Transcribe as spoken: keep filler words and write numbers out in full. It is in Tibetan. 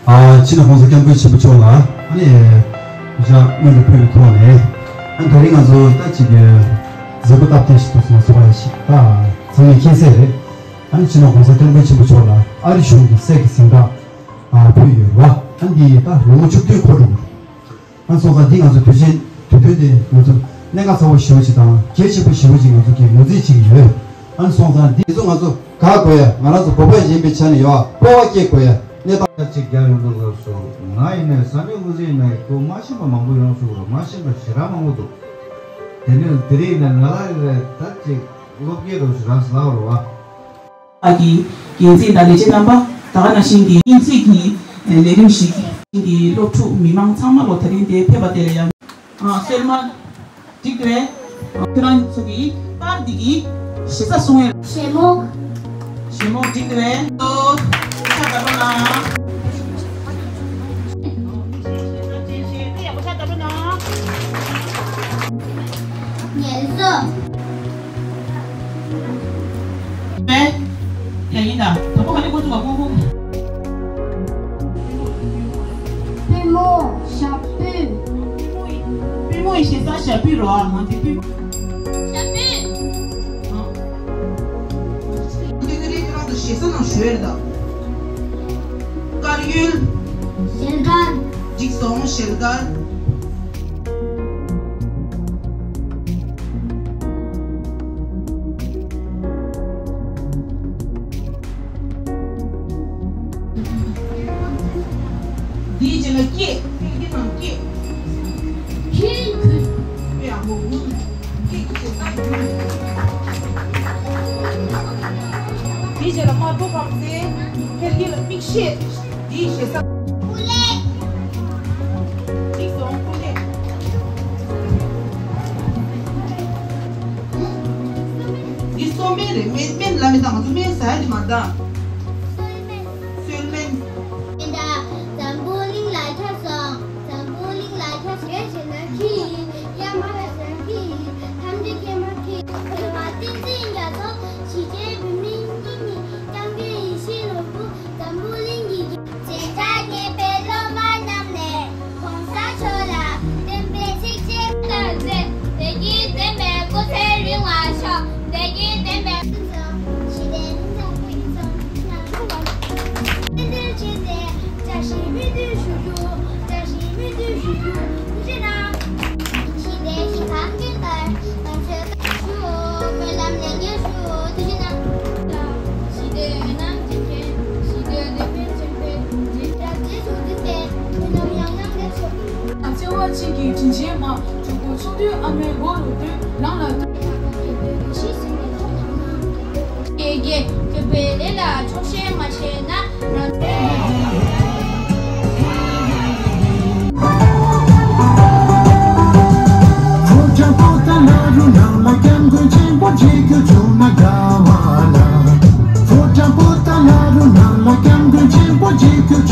ཨ། སྤྱི་ནོར་༸གོང་ས་༸སྐྱབས་མགོན་ཆེན་པོ་མཆོག་ལ་ཨ་ནི་གུས་ཕྱག་སྔོན་དུ་ཕུལ་བའི་ཐོག་ནས། ཨ་ནི་ད་རིང་ང་ཚོ་ད་ཅིག་མཛད་སྒོ་སྟབས་བདེ་ཞིག་ཏུ་སོང་སོང་བ་ཞིག་ད་ཚང་མས་མཁྱེན་གསལ་རེད། ཨ་ནི་སྤྱི་ནོར་༸གོང་ས་༸སྐྱབས་མགོན་ཆེན་པོ་མཆོག་ལ་ཨ་རི་གཞུང་གི་གསེར་གྱི་གཟེངས་རྟགས་ཨ་ཕུལ་ཡོད་རེད་བ། ཨ་ནི་འདི་ད་ལོ་ངོ་བཅུ་བདུན་འཁོར་འགྲོ་གི་རེད། ཨ་ནི་སོང་ཙང་འདི་ང་ཚོ་དུས་ཆེན་དུས་སྟོན་དེ་ང་ཚོ་གནད་འགག་ཚ་བོ་ཞེ་པོ་ཅིག་དང་གལ་ཆེན་པོ་ཞེ་པོ་ཅིག་ང་ཚོ་གིས་ངོས་འཛིན་བྱེད་ཀྱི་ཡོད། ཨ་ནི་སོང་ཙང་འདི་ཚོ་ང་ཚོ་དགག་དགོས་ཡ། ང་རང་ཚོ་བོད་པ་ཡིན་པའི་ཆ་ནས་ཡོད་ཨ། སྤོབས་པ་སྐྱེ་དགོས་ཡ་གནས་སྟངས། ཅིག་རྒྱལ་ཡོངས་རྫོགས་སུ་ང་ཡིན་ནའི་ས་གནས་དངོས་རྫས་ཡིན་ནའི་ཁོ་མ་ཤེས་པ་མང་པོ་ཡོང་ཆོག་རེད། མ་ཤེས་པ་ཞེ་དྲག་མང་པོ་འདུག་དེ་ནས་དེ་རིང་ནས་ང་ལ་ཡིན་ནའི་ད་ཅིག་སློབ་དགེ་རུ་ཞེ་དྲག་ཟླ་བ་རུ་བ། ཨ་ཀི། འགན་འཛིན་དང་ལས་བྱེད་རྣམ་པ། ད་ག་ནང་བཞིན་གྱི་དབྱིན་ཚིག་གི་ལས་རིམ་ཞིག་གི་སློབ་ཕྲུག་མི་མང་ཚང་མ་ལོ་ད་རིང་འདིར་ཕེབས་པ་དེ་ལ་ཡང་། ཨ། སོལ་མ། འགྲིག་འདུག་གས། ཁྱོད་རང་ཚོ་གི་པར་འདི་གི་ཞེ་ས་གསུང་ཡས། ཞྭ་མོ། ཞྭ་མོ་འགྲིག་འདུག་གས། ཨོ། ཤ་དགའ་པོ་ན། ཉལ་བཟོ། པས། ཡ་ཡིན་ད། དང་པོ་ག་ནས་འགོ་ཚུགས་པ་ཀོང་ཀོང་། པུས་མོ། ཞྭ་པུས། པུས་མོ་ཡི་ཞེ་ས་ཞྭ་པུས་རོ་ཨ། ང་དེ་པུས་མོ། ཞྭ་པུས། ཨ། དེ་ནི་རེད་ཁྱེད་རང་ཚོ་ཞེ་ས་ནང་ཞོལ་རེད་ད། དཀར་ཡོལ། ཞལ་དཀར། འགྲིག་སོང་། ཞལ་དཀར། འདིའི་རྗེས་ལ་སྐེ། སྐེ་ནང་སྐེ། ཁྱིལ་ཁུལ། དཔེ་ཡག་པོ་འུར། སྐེ་ཁྱིལ་ས་འགྱུར། འདིའི་རྗེས་ལ་དམར་པོ་བབས་ཚེ། ཁྱེར་ཡིན་ལ་མིག་ཤེས། འདིའི་ཞེ་ས། ཀུ་ལེ། འགྲིག་སོང་། ཀུ་ལེ། འདི་སོ་སྨན་རེད། སྨན་སྨན་ལབ་མི་དང་ང་ཚོ་སྨན་ཟ་ཡ་དེ་མ་རེད་ད། སོལ་སྨན། སོལ་སྨན། འཛམ་བུ་གླིང་ལ་ཁྱབ་སོང་། འཛམ་བུ་གླིང་ལ་ཁྱབ་སོང་། ཡ་ཞེ་ན་ཁྱི་ཡིན། ཡ་མ་ལ་ཞེ་ན་ཁྱི་ཡིན། ཐམས་ཅད་ཀྱེ་མ་ཁྱི། ཡ་མ་བསྟན་འཛིན་རྒྱ་མཚོ། ཞི་བྱེད་བོད་མིའི་སྙིང་ནས། སྐྱབས་མགོན་ཡིད་བཞིན་ནོར་བུ། འཛམ་བུ་གླིང་གི་བྱེ་བྲག་སྙེགས་པའི་སློབ་མ་རྣམས་ནས་༸གོང་ས་མཆོག་ལ་བསྟན་པའི་ཚིགས་བཅད་ལྟར་མཛད། བདེ་སྐྱིད་ལྡན་པའི་སྐུ་ཚེ་རིང་བར་ཤོག་བདེ་སྐྱིད་ལྡན་པའི་ཞི་བདེ་ལྷིང་འཇགས་ཀྱི་ཚོར་སྣང་། བསྟན་འཛིན་ཆེད་དུ་བཀྲ་ཤིས་སྨོན་འདུན་ཞུ་རྒྱུ། བཀྲ་ཤིས་སྨོན་འདུན་ཞུ་རྒྱུ། ཐུགས་རྗེ་གནང་། ཞི་བདེ་ཞི་བའི་ཁམས་ཀྱི་བར་ང་ཚོས་ཞུ། སྨོན་ལམ་ལེགས་ཉེས་ཞུ། ཐུགས་རྗེ་གནང་། ཞི་བདེ་འོད་སྣང་སྦྱིན་མཁན། ཞི་བདེ་འདོད་པའི་སྤྱི་དཔོན། འཛིན་གྲྭ་རྗེས་སུ་འཛིན་པའི་མི་རྣམས་ཡང་ཡང་ལེགས་སོ། བརྩེ་བ་ཅན་གྱི་དྲིན་ཆེན་མ། གྲོགས་པོ་ཚོགས་འདུའི་ཨ་མའི་མགོ་རུ་བཏོན། རང་ལ་ལྟོས། དགེ་རྒན་སྐྱོབ་པའི་ལས་ལ་ཆོག་ཤེས་མ་བྱས་ན། ཕོ་བྲང་པོ་ཏཱ་ལ་རུ་ནང་ལ་སྐྱབས་མགོན་ཆེན་པོ་མཇལ་རྒྱུ་བྱུང་ན་དགའ་བ་ལ། ཕོ་བྲང་པོ་ཏཱ་ལ་རུ་ནང་ལ་སྐྱབས་མགོན་ཆེན་པོ་མཇལ་རྒྱུ་